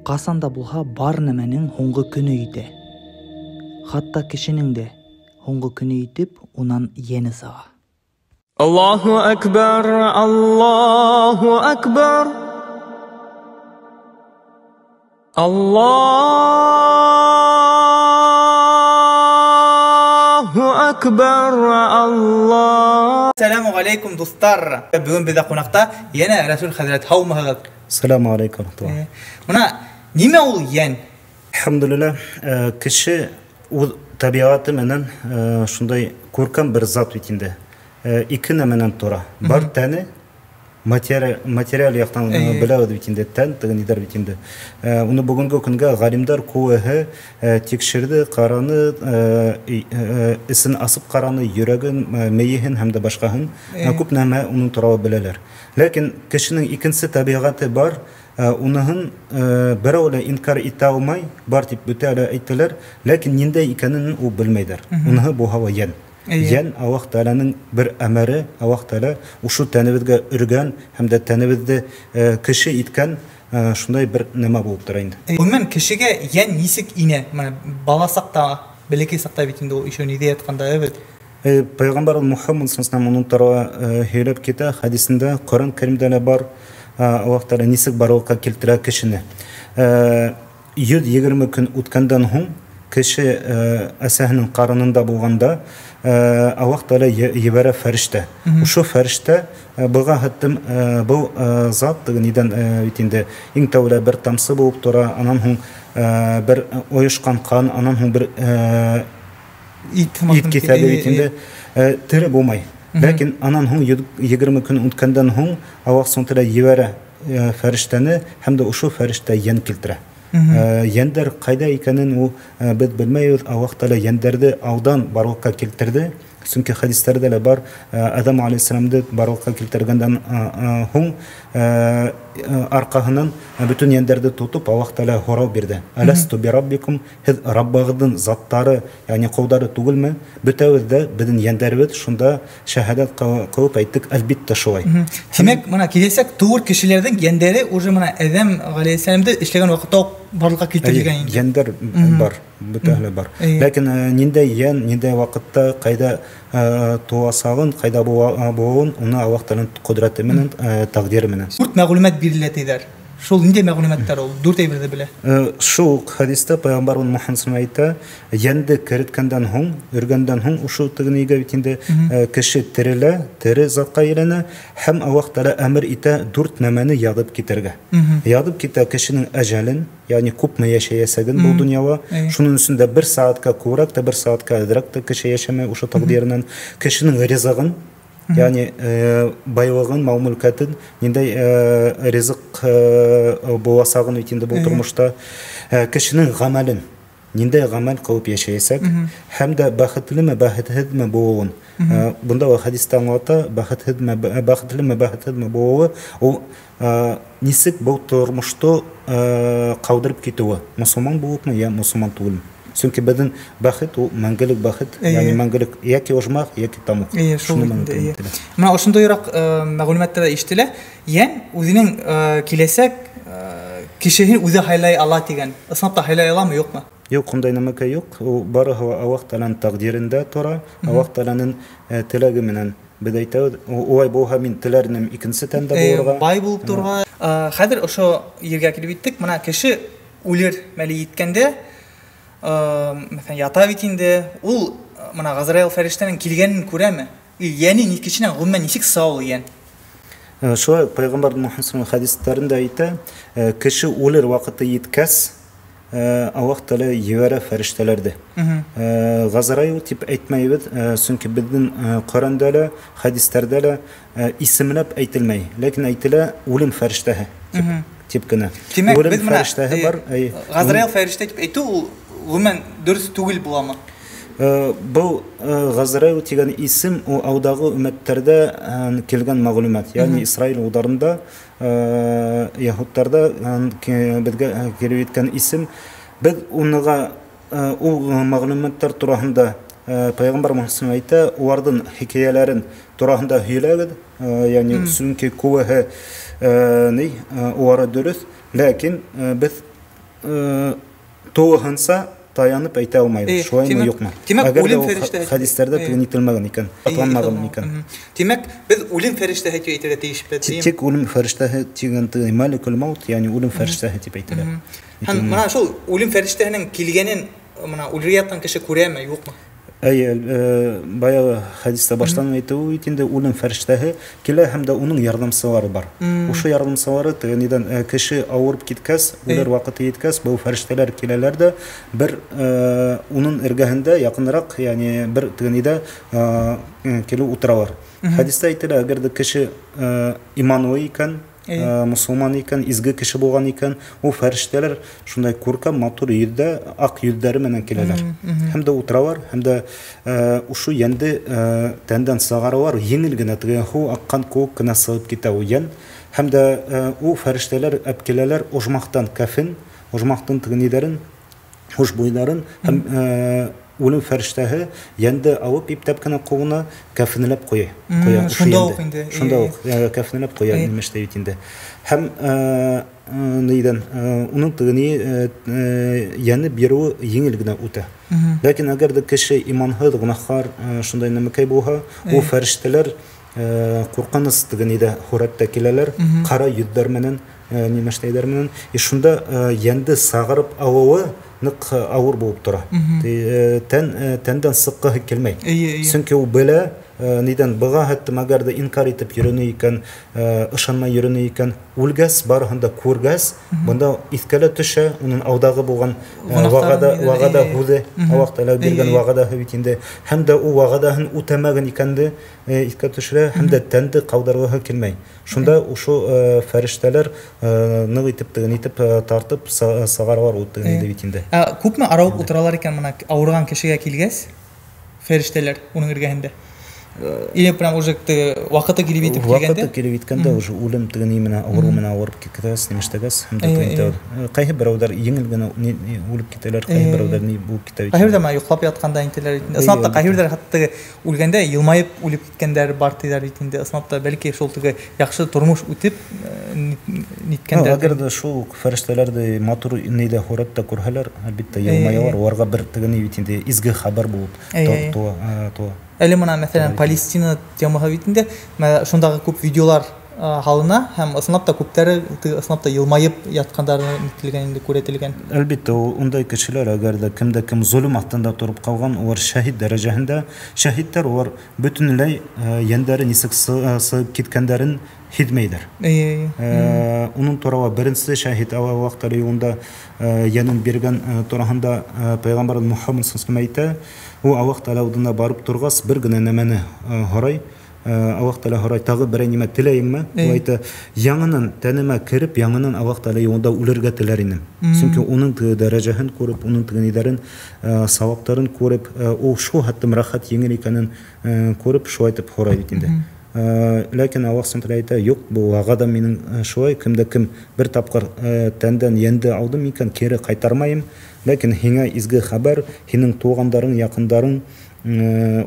Ҡасан да булһа бар нәмәнең һуңғы көнө етә. Хатта кешенең дә һуңғы көнө етеп, унан йәне сыға. Аллаһу акбар, Аллаһу акбар. Аллаһу акбар, Аллаһ. Сәләмү ғәләйкүм, дуҫтар. Бөгөн беҙҙә ҡунаҡта йәнә Рәсүл хәҙрәт, һаумыһығыҙ? Сәләмү ғәләйкүм рәхмәтуллаһ. Бына нимә ул йән? Әлхәмдүлилләһ, кеше үҙ тәбиғәте менән шундай күркәм бер зат бит инде. Ике нәмәнән тора. Бар тәне, материаль яҡтан беләбеҙ бит инде, тән теге ниҙәр бит инде. Уны бөгөнгө көнгә ғалимдар күбеһе тикшерҙе, ҡараны, эсен асып ҡараны, йөрәген, мейеһен һәм дә башҡаһын. Күп нәмә уның турала беләләр. Ләкин кешенең икенсе тәбиғәте бар, уныһын берәү лә инкар итә алмай, бар тип бөтә лә әйтәләр, ләкин ниндәй икәнен ул белмәйҙәр. Уныһы булһа ла йән. Йән Аллаһ Тәғәләнең бер әмере, Аллаһ Тәғәлә ошо тәнебеҙгә өргән һәм дә тәнебеҙҙе кеше иткән шундай бер нәмә булып тора инде. Ғөмүмән, кешегә йән нисек инә? Бына бала саҡта, бәләкәй саҡта бит инде ул еще ниҙә ятҡанда, бит. Пәйғәмбәр Мухаммад саллаллаһу алейһи ва сәлләм уның турала һөйләп китә, хәдисендә, Ҡөрьән Кәримдә лә бар, Аллаһ Тәғәлә нисек барлыҡҡа килтерә кешене. 120 көн үткәндән һуң кеше әсәһенең ҡарынында булғанда, Аллаһ Тәғәлә ебәрә фәрештә. Ошо фәрештә, быға хәттем, был зат теге нидән, бит инде иң тәүлә бер тамсы булып тора, анан һуң, бер ойошҡан ҡан, анан һуң бер, Ит ит киҫәге бит инде, тере булмай. Ләкин анан һуң 120 көн үткәндән һуң Аллаһ Субхану ва Тәғәлә ебәрә, фәрештәне һәм дә ошо фәрештә йән килтерә. Йәндәр ҡайҙа икәнен ул, беҙ белмәйбеҙ. Аллаһ Тәғәлә йәндәрҙе алдан барлыҡҡа килтерҙе. Сөнки хәдистәрҙә лә бар, Әҙәм алейһиссәләмде барлыҡҡа килтергәндән, һуң, арҡаһынан бөтөн йәндәрҙе тотоп Аллаһ Тәғәлә һорау бирҙе. Әләсту бираббикум, һеҙ Раббығыҙҙың заттары, ягъни ҡолдары түгелме? Бөтәбеҙ дә беҙҙең йәндәребеҙ шунда шәһәдәт ҡылып әйттек, әлбиттә шулай. Тимәк, бына киләсәк тыуыр кешеләрҙең йәндәре уже бына Әҙәм алейһиссәләмде эшләгән ваҡытта уҡ барлыҡҡа килтерелгән инде. Йәндәр бар, бөтәһе лә бар. Ләкин, ниндәй йән, ниндәй ваҡытта, ҡайҙа, тыуасағын, ҡайҙа булыуын, уны Аллаһ Тәғәләнең ҡөҙрәте менән, тәҡдире менән. Дүрт мәғлүмәт бирелә тиҙәр. Шул ниндәй мәғлүмәттәр ул? Дүрт әйберҙе белә. Шул уҡ хәдистә Пәйғәмбәр Мухаммад саллаллаһу алейһи ва сәлләм әйтә, йәнде кереткәндән һуң, өргәндән һуң ошо теге нигә бит инде, кеше терелә, тере затҡа әйләнә һәм Аллаһ Тәғәлә әмер итә дүрт нәмәне яҙып китергә. Яҙып китә кешенең әжәлен, ягъни күпме йәшәйәсәген был донъяла. Шуның өсөн дә бер сәғәткә күберәк тә, бер сәғәткә әҙерәк тә кеше йәшәмәй ошо тәҡдиренән. Кешенең ризығын, ягъни, байлығын, мал-мөлкәтен, ниндәй, ризыҡ, буласағын бит инде был тормошта. Кешенең ғәмәлен, ниндәй ғәмәл ҡылып йәшәйәсәк, һәм дә бәхетлеме, бәхетһеҙме булыуын. Бында ул хәдистә аңлата, бәхетһеҙме, бәхетлеме, бәхетһеҙме булыуы, ул, нисек был тормошто, ҡалдырып китеүе, мосолман булыпмы, йә мосолман түгелме. Сөнки беҙҙең бәхет ул мәңгелек бәхет, ягъни мәңгелек йәки ожмах, йәки тамуҡ. Эйе, шул Шуны инде, мәңгелек эйе. тип әйтелә. Бына ошондайыраҡ, мәғлүмәттәр ҙә ишетелә. Йән үҙенең, киләсәк, кешеһен үҙе һайлай ала тигән. Ысынлап та һайлай аламы, юҡмы? Юҡ, ундай нәмәкәй юҡ. Ул барыһы ла Аллаһ Тәғәләнең тәҡдирендә тора, Аллаһ Тәғәләнең, теләге менән. Беҙ әйтәбеҙ, улай булһа мин теләр инем икенсе тәндә булырға. Бай булып торорға. Хәҙер ошо ергә килеп еттек. Бына кеше үлер мәле еткәндә, мәҫәлән, ята бит инде, ул бына Ғазраил фәрештәнең килгәнен күрәме? Йәне ни кешенән ғөмүмән нисек сыға ул йән? Шулай Пәйғәмбәр Мухаммад саллаллаһу алейһи ва сәлләм хәдистәрендә әйтә, кеше үлер ваҡыты еткәс, Аллаһ Тәғәлә ебәрә фәрештәләрҙе. Ғазраил тип әйтмәйбеҙ, сөнки беҙҙең, Ҡөрьәндә лә, хәдистәрҙә лә, исемләп әйтелмәй, ләкин әйтелә үлем фәрештәһе тип кенә. Тимәк, Үлем беҙ бына, фәрештәһе бар, әй, Ғазраил фәрештә тип әйтеү ул ғөмүмән дөрөҫ түгел буламы? Был, Ғазраил тигән исем ул ауҙағы өммәттәрҙә, килгән мәғлүмәт, ягъни Исраил ударында, яһүдтәрҙә, беҙгә килеп еткән исем. Беҙ уныға, ул мәғлүмәттәр тураһында, Пәйғәмбәр Мухаммад саллаллаһу алейһи ва сәлләм әйтә, уларҙың хикәйәләрен тураһында һөйләгеҙ, ягъни сөнки күбеһе, ни, улары дөрөҫ, ләкин, беҙ Тулыһынса таянып әйтә алмайбыҙ, шулаймы, юҡмы? Тимәк, Әгәр дә үлем ул фәрештәһе хәдистәрҙә теге нителмәгән икән, атланмаған икән. Тимәк, беҙ үлем фәрештәһе тип әйтергә тейешбеҙ, тием. Тик үлем фәрештәһе тигән теге мәликул маут, ягъни үлем фәрештәһе тип әйтелә. Һәм мына шул үлем фәрештәһенең килгәнен мына үлергә ятҡан кеше күрәме, юҡмы? Әйе, баяғы хәдистә баштан әйтеүе бит инде, үлем фәрештәһе килә һәм дә уның ярҙамсылары бар. Ошо ярҙамсылары теге нидән, кеше ауырып киткәс, үлер ваҡыты еткәс, был фәрештәләр киләләр дә бер уның эргәһендә яҡыныраҡ, ягъни бер теге нидә килеп ултыралар. Хәдистә әйтелә, әгәр дә кеше иманлы икән, мосолман икән, изге кеше булган икән, ул фәрештәләр шундай күркәм, матур йөҙҙә, аҡ йөҙҙәре менән киләләр. Һәм дә утыралар, һәм дә ошо йәнде тәндән сығаралар, еңел генә, теге һыу аҡҡан кеүек кенә сығып китә ул йән. Һәм дә ул фәрештәләр әп киләләр ожмахтан кәфен, ожмахтан теге нидәрен, хушбуйҙарын һәм үлем фәрештәһе йәнде алып иптәп кенә ҡулына кәфенләп ҡуя. Ҡуя ошо Шунда йәнде. уҡ инде. Шунда уҡ, кәфенләп ҡуя, нимә эшләй бит инде. Һәм нейҙән, уның теге ни, йәне биреүе еңел генә үтә. Ләкин әгәр дә кеше иманһыҙ, гонаһҡар, шундай нәмәкәй булһа, ул фәрештәләр ҡурҡыныс теге нидә һүрәттә киләләр, ҡара йөҙҙәр менән, нимә эшләйҙәр менән. И шунда йәнде сағырып алыуы ныҡ ауыр булып тора. Тәндән сыҡҡыһы килмәй. Сөнки ул белә, нидән быға хәттем, әгәр дә инкар итеп йөрөнө икән, ышанмай йөрөнө икән, үлгәс, барыһын да күргәс, бында иҫкә лә төшә, уның ауҙағы булған, Гонаһтарын нидән, вағада һүҙе, Аллаһ Тәғәлә биргән вағадаһы бит инде. Һәм дә ул вағадаһын үтәмәгән икәнде, иҫкә төшөрә, һәм дә тәнде ҡалдырғыһы килмәй. Шунда ошо фәрештәләр, ныҡ итеп, теге итеп, тартып сығаралар ул теге инде бит инде. Ә күпме арауып ултыралар икән мына ауырған кешегә килгәс, фәрештәләр уның эргәһендә? Или прям уже теге ваҡыты килеп етеп Ваҡыты килгәндә? килеп еткәндә уже үлем теге ни менән, ауырыу менән ауырып киткәс, нимә эшләгәс, һәм дә теге инде, ҡайһы берәүҙәр еңел генә үлеп китәләр, ҡайһы берәүҙәр ни булып китә бит. Ҡайһы берәүҙәр менә йоҡлап ятҡанда интеләр бит инде. Ысынлап та ҡайһы берәүҙәр хатта теге үлгәндә йылмайып үлеп киткәндәр бар тиҙәр бит инде. Ысынлап та бәлки шул теге яҡшы тормош үтеп, ниткәндәр. Әгәр дә шул фәрештәләрҙе матур нейҙә һүрәттә күрһәләр, әлбиттә йылмаялар, уларға бер теге ни бит инде изге хәбәр булып туа. Әле мына, мәҫәлән, Палестина темаһы бит инде, мә, шундағы күп видеолар, һалына һәм ысынлап та күптәре теге ысынлап та йылмайып ятҡандары нителгән инде, күрәтелгән. Әлбиттә, ул ундай кешеләр, әгәр дә кем дә кем золым аҫтында тороп ҡалған, улар шәһит дәрәжәһендә. Шәһиттәр улар бөтөнләй, йәндәре нисек сығып киткәндәрен һиҙмәйҙәр. Уның турала беренсе шәһит Аллаһ Тәғәлә юлында, йәнен биргән, тураһында, Пәйғәмбәр Мухаммад саллаллаһу алейһи ва сәлләм әйтә, ул Аллаһ Тәғәлә алдына барып торғас бер генә нәмәне, һорай. Аллаһ Тәғәлә һорай, тағы берәй нимә теләйеңме? Ул әйтә, яңынан тәнемә кереп, яңынан Аллаһ Тәғәлә юлында үлергә теләр инем. Сөнки уның теге дәрәжәһен күреп, уның теге ниҙәрен, сауаптарын күреп, ул шул хәтлем рәхәт еңел икәнен, күреп, шулай итеп һорай бит инде. Ләкин Аллаһ Субхану ва Тәғәлә әйтә, юҡ, был вағада минең, шулай, кем дә кем бер тапҡыр, тәндән йәнде алдым икән, кире ҡайтармайым. Ләкин һиңә изге хәбәр, һинең туғандарың, яҡындарың,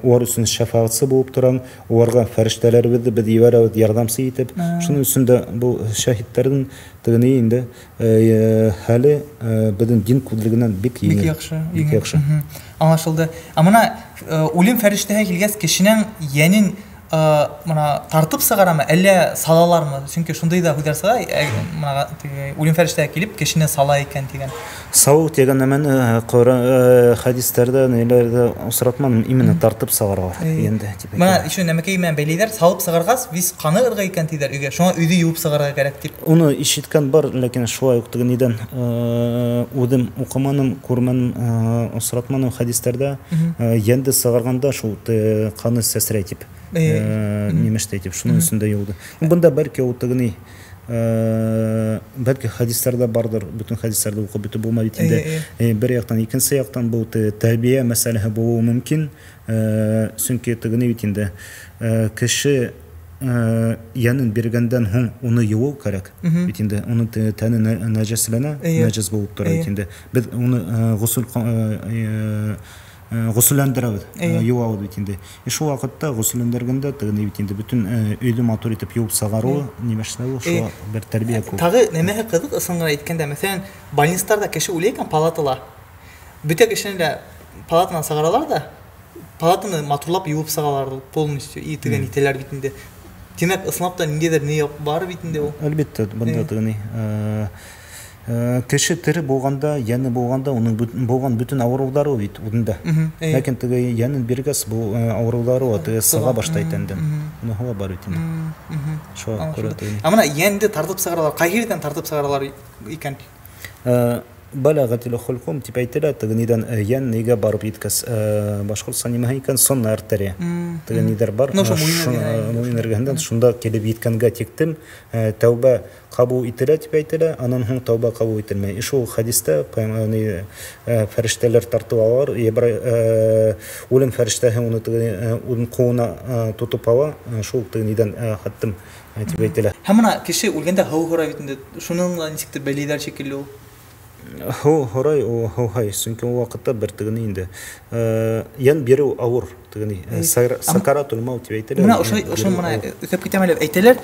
улар өсөн шәфәғәтсе булып торам, уларға фәрештәләребеҙҙе беҙ ебәрәбеҙ ярҙамсы итеп. Шуның өсөн дә был шәһиттәрҙең теге ни инде, хәле, беҙҙең дин күҙлегенән бик Бик еңел. яҡшы, Бик еңел. яҡшы. Аңлашылды. Ә мына, үлем фәрештәһе килгәс, кешенең йәнен, мына тартып сығарамы, әллә салалармы? Сөнки шундай да һүҙҙәр сыға, мына теге үлем фәрештәһе килеп кешене сала икән тигән. Сау тигән нәмәне, Ҡөрьән, хәдистәрҙә, нәйләрҙә осратманым, именно тартып сығаралар инде, тип әйтәләр. Мына еще нәмәкәй менән бәйләйҙәр, салып сығарғас, вис ҡаны ырғый икән тиҙәр өйгә. Шуңа өйҙө йыуып сығарырға кәрәк тип. Уны ишеткән бар, ләкин шулай уҡ теге нидән, үҙем уҡыманым, күрмәнем, осратманым хәдистәрҙә. Йәнде сығарғанда шул ҡаны сәсрәй тип. Нимәштәй тип, шуның өсөн дә юлды. Бында бәлки ул теге ни, бәлки хәдистәрҙә барҙыр, бөтөн хәдистәрҙе уҡып бөтөп булмай бит инде. Бер яҡтан, икенсе яҡтан был тәрбиә мәсьәләһе булыуы мөмкин. Сөнки теге ни бит инде, кеше, йәнен биргәндән һуң уны йыуыу кәрәк. Бит инде уның тәне нәжәсләнә, нәжәс булып тора бит инде. Беҙ уны, ғосол Ғөсөлләндерәбеҙ, йыуабыҙ бит инде. Шул ваҡытта ғөсөлләндергәндә теге бит инде бөтөн өйҙө матур итеп йыуып сығарыуы, нимә эшләүе, шул бер тәрбиә кеүек. Тағы нәмәһе ҡыҙыҡ, ысын ғына әйткәндә, мәҫәлән, больницаларҙа кеше үлә икән палатала, бөтә кешене лә палатанан сығаралар ҙа, палатаны матурлап йыуып сығалар полностью, и тегән итәләр бит инде. Тимәк, ысынлап та ниндәйҙер ни бар бит инде ул. Әлбиттә, бында теге кеше тере булғанда, йәне булғанда, уның булған бөтөн ауырыуҙары бит үҙендә. Ләкин теге йәнен биргәс, был ауырыуҙары теге сыға башлай тәндән. Уныһы ла бар бит инде. Шуға күрә теге. Ә мына йәнде тартып сығаралар, ҡай ерҙән тартып сығаралар икән? Балағатил хулкум тип әйтелә, теге нидән йән нигә барып еткәс, башҡортса нимә икән, сонная артерия. Теге нидәр бар, муйын эргәһендән шунда килеп еткәнгә тиктем, тәүбә ҡабул ителә тип әйтелә, анан һуң тәүбә ҡабул ителмәй. Шул хәдистә фәрештәләр тартып алалар, үлем фәрештәһе уны теге үҙен ҡулына тотоп ала, шул теге нидән хаттым тип әйтелә. Һәм мына кеше үлгәндә һыу һорай бит инде, шуның ла нисектер бәйләйҙәр шикелле ул. Һыу һорай, ул һыуһай, сөнки ул ваҡытта бер тегене инде. Йән биреү ауыр тегене, сакаратул маут тип әйтелә. Мына ошо мына өҫтәп китәм әле, әйтәләр,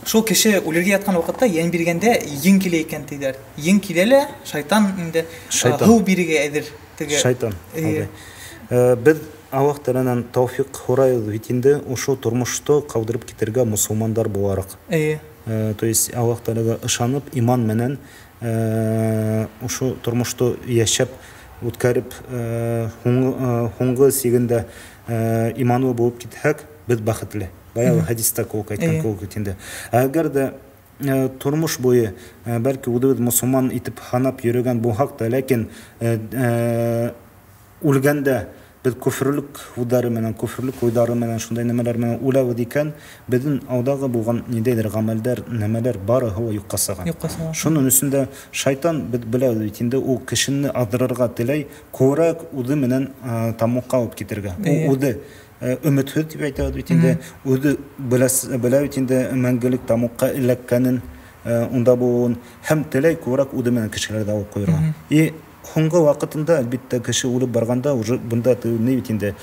шул кеше үлергә ятҡан ваҡытта йән биргәндә ең килә икән тиҙәр. Ең килә лә, шайтан инде һыу бирергә әҙер теге. Шайтан. Беҙ Аллаһ Тәғәләнән тәүфиҡ һорайбыҙ бит инде, ошо тормошто ҡалдырып китергә мосолмандар булараҡ. То есть Аллаһ Тәғәләгә ышанып, иман менән ошо тормошто йәшәп, үткәреп, һуңғы сигендә иманлы булып китһәк, беҙ бәхетле. Баяғы хәдистә кеүек әйткән кеүек бит инде. Әгәр ҙә тормош буйы бәлки үҙебеҙ мосолман итеп һанап йөрөгән булһаҡ та, ләкин үлгәндә беҙ күферлек һүҙҙәре менән, күферлек уйҙары менән, шундай нәмәләр менән үләбеҙ икән, беҙҙең алдағы булған ниндәйҙер ғәмәлдәр, нәмәләр барыһы ла юҡҡа сыға. Шуның өсөн дә шайтан, беҙ беләбеҙ бит инде, ул кешене аҙҙырырға теләй, күберәк үҙе менән тамуҡҡа алып китергә. Ул үҙе өмөтһөҙ тип әйтәбеҙ бит инде, үҙе белә бит инде мәңгелек тамуҡҡа эләккәнен, унда булыуын, һәм теләй күберәк үҙе менән кешеләрҙе алып ҡуйырға. И һуңғы ваҡытында, әлбиттә, кеше үлеп барғанда, уже бында ни бит инде,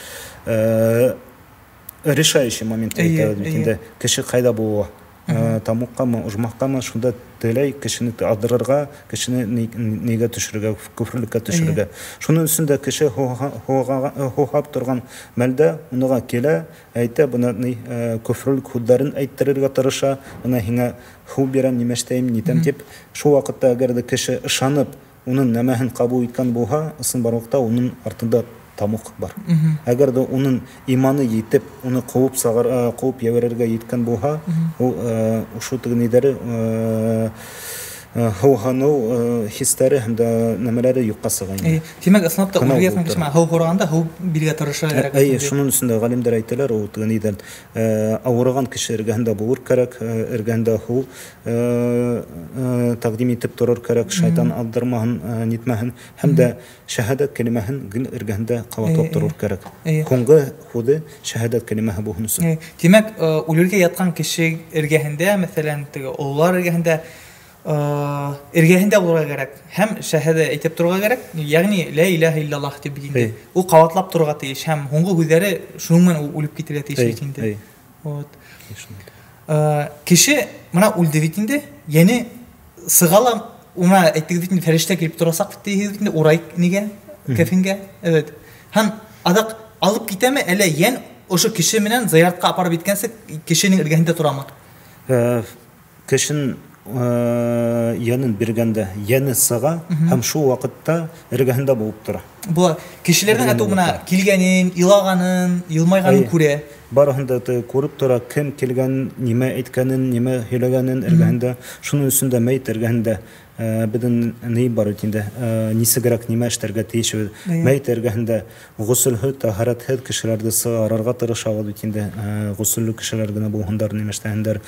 решающий момент әйтәбеҙ бит инде, кеше ҡайҙа булыуы, тамуҡҡамы, ожмахҡамы, шунда теләй кешене аҙҙырырға, кешене нигә төшөрөргә, күферлеккә төшөрөргә. Шуның өсөн дә кеше һуғап торған мәлдә уныға килә, әйтә, бына ни, күферлек һүҙҙәрен әйттерергә тырыша, бына һиңә һыу бирәм, нимә эшләйем, нитәм тип. Шул ваҡытта әгәр ҙә кеше ышанып, уның нәмәһен ҡабул иткән булһа, ысынбарлыҡта уның артында тамуҡ бар. Әгәр ҙә уның иманы етеп, уны ҡыуып сығар, ҡыуып ебәрергә еткән булһа, ул ошо теге ниҙәре, һыуһаныу хистәре һәм дә нәмәләре юҡҡа сыға инде. Тимәк, ысынлап та үлергә ятҡан кеше һыу һорағанда һыу бирергә тырышырға кәрәк. Эйе, шуның өсөн дә ғалимдар әйтәләр, ул теге ниҙән ауырыған кеше эргәһендә булыр кәрәк, эргәһендә һыу тәҡдим итеп торор кәрәк, шайтан аҙҙырмаһын, нитмәһен, һәм дә шәһәдәт кәлимәһен гел эргәһендә ҡабатлап торор кәрәк. Һуңғы һүҙе шәһәдәт кәлимәһе булһын өсөн. Тимәк, үлергә ятҡан кеше эргәһендә, мәҫәлән, теге ололар эргәһендә эргәһендә булырға кәрәк һәм шәһәдә әйтеп торорға кәрәк, ягъни ла илаһа иллаллаһ тип бит инде. Ул ҡабатлап торорға тейеш һәм һуңғы һүҙҙәре шуның менән ул үлеп китергә тейеш бит инде. Вот. Кеше мына үлде бит инде, йәне сыға ла, уна әйттегеҙ бит инде, фәрештә килеп торасаҡ тиһегеҙ бит инде, урай нигә, кәфенгә. Evet. Һәм аҙаҡ алып китәме, әллә йән ошо кеше менән зыяратҡа апарып еткәнсе кешенең эргәһендә торамы? Кешенең йәнен биргәндә йәне сыға һәм шул ваҡытта эргәһендә булып тора. Була кешеләрҙең әтеү бына килгәнен, илағанын, йылмайғанын күрә. Барыһын да күреп тора, кем килгәнен, нимә әйткәнен, нимә һөйләгәнен эргәһендә. Шуның өсөн дә мәйет эргәһендә беҙҙең ни бар бит инде, нисегерәк нимә эшләргә тейешбеҙ. Мәйет эргәһендә ғөсөлһөҙ, таһаратһыҙ кешеләрҙе сығарырға тырышабыҙ бит инде, ғөсөллө кешеләр генә булһындар, нимә эшләһендәр.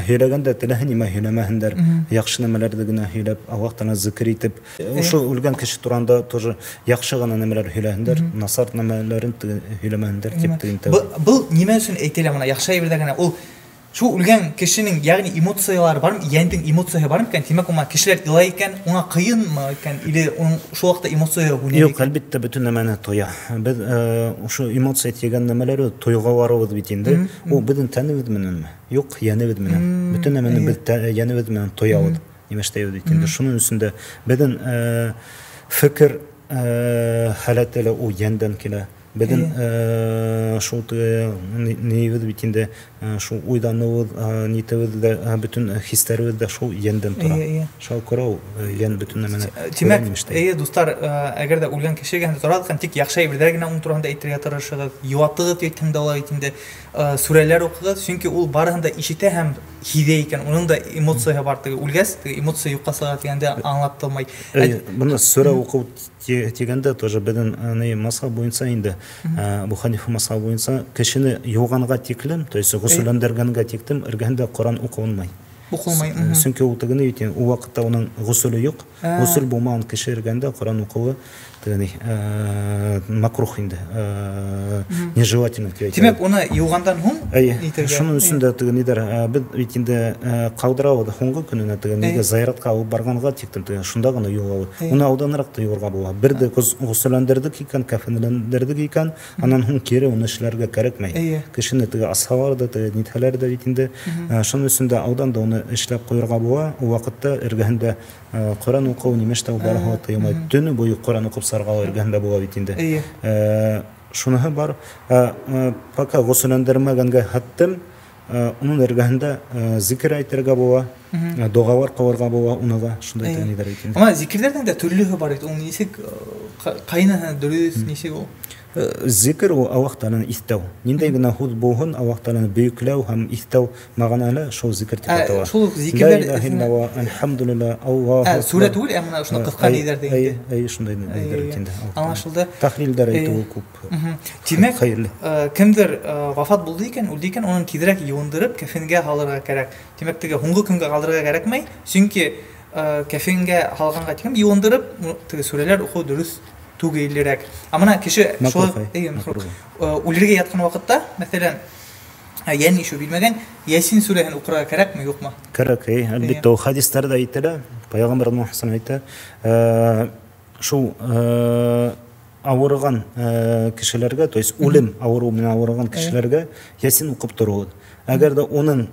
Һөйләгәндә теләһә нимә һөйләмәһендәр, яҡшы нәмәләрҙе генә һөйләп, Аллаһ Тәғәлә зикр итеп, ошо үлгән кеше туранда тоже яҡшы ғына нәмәләр һөйләһендәр, насар нәмәләрен һөйләмәһендәр тип тегентә. Был нимә өсөн әйтелә мына яҡшы әйберҙәр генә? Ул Шул үлгән кешенең, ягъни эмоциялары бармы, йәндең эмоцияһы бармы икән? Тимәк, уңа кешеләр илай икән, уңа ҡыйынмы икән, или уның шул ваҡытта эмоцияһы һүнә? Юҡ, әлбиттә, бөтөн нәмәне тоя. Беҙ ошо эмоция тигән нәмәләр тойғоларыбыҙ бит инде. Ул беҙҙең тәнебеҙ менәнме? Юҡ, йәнебеҙ менән. Бөтөн нәмәне беҙ йәнебеҙ менән тоябыҙ. Нимәштәйбеҙ бит инде. Шуның өсөн дә беҙҙең фекер халәте лә ул йәндән килә. Беҙҙең шул нейебеҙ бит инде, шул уйланыуыбыҙ, нитебеҙ дә, бөтөн хистәребеҙ дә шул йәндән тора. Шуға күрә ул йән бөтөн нәмәне. Тимәк, эйе, дуҫтар, әгәр ҙә үлгән кешегә тора икән, тик яҡшы әйберҙәр генә уның тураһында әйтергә тырышығыҙ, йыуатығыҙ тип әйтһәң дә була бит инде, сүрәләр уҡығыҙ, сөнки ул барыһын да ишетә һәм һиҙә икән, уның да эмоцияһы бар. Теге үлгәс, теге эмоция юҡҡа сыға тигәнде аңлатылмай. Быны сүрә уҡыу тигәндә тоже беҙҙең мазһаб буйынса инде, Әбү Ханифа мазһабы буйынса кешене йыуғанға тиклем, то есть ғөсөлләндергәнгә тиклем эргәһендә Ҡоран уҡылмай. Уҡылмай. Сөнки ул тегене бит, ул ваҡытта уның ғөсөлө юҡ. Ғөсөл булмаған кеше эргәһендә Ҡоран уҡыуы тегене макрух инде, нежелательно тип әйтәләр. Тимәк, уны йыуғандан һуң итергә. Шуның өсөн дә теге нидәр, беҙ бит инде ҡалдырабыҙ һуңғы көнөнә теге нигә зыяратҡа алып барғанға тиклем теге шунда ғына йыуабыҙ. Уны алданыраҡ та йыуырға була. Бер ҙә ғөсөлләндерҙек икән, кәфенләндерҙек икән, анан һуң кире уны эшләргә кәрәкмәй. Кешене теге асалар ҙа, теге нитһәләр ҙә бит инде. Шуның өсөн дә алдан да уны эшләп ҡуйырға була. Ул ваҡытта эргәһендә Ҡоран уҡыу нимәштә барыһы ла тыйылмай. Төнө буйы Ҡоран уҡып сарға эргәһендә була бит инде. Шуныһы бар. Пока ғөсөлләндермәгәнгә хаттым, уның эргәһендә зикер әйтергә була, доғалар ҡылырға була, уны да шундай ниләр бит инде. Ама зикерҙәрҙең дә төрлөһө бар бит. Ул нисек, ҡайныһы дөрөҫ, нисек ул? Зикер ул Аллаһ Тәғәләне иҫтәү. Ниндәй генә һүҙ булһын, Аллаһ Тәғәләне бөйөкләү һәм иҫтәү мәғәнәле шул зикер тип атала. Шул уҡ зикерҙәр Ла илаһа иллаллаһ, әлхәмдүлилләһ, Аллаһу акбар. Сүрә түгел, ә мына шуны ҡыҫҡа ниҙәр тигәндә. Әй, шундай ниҙәр бит инде. Аңлашылды. Тәхлилдәр әйтеүе күп. Тимәк, Хәйерле. Кемдер вафат булды икән, үлде икән, уның тиҙерәк йыуындырып кәфенгә һалырға кәрәк. Тимәк, теге һуңғы көнгә ҡалдырырға кәрәкмәй, сөнки кәфенгә һалғанға тиклем йыуындырып, теге сүрәләр уҡыу дөрөҫ түгелерәк. Ә мына кеше шул, әйе, үлергә ятҡан ваҡытта, мәҫәлән, йән ишеү белмәгән, Ясин сүрәһен уҡырға кәрәкме, юҡмы? Кәрәк, әй, әлбиттә, ул хәдистәрҙә әйтелә, Пәйғәмбәр Мөхәммәд әйтә, шул ауырыған кешеләргә, то есть үлем ауырыу менән ауырыған кешеләргә Ясин уҡып тороғоҙ. Әгәр ҙә уның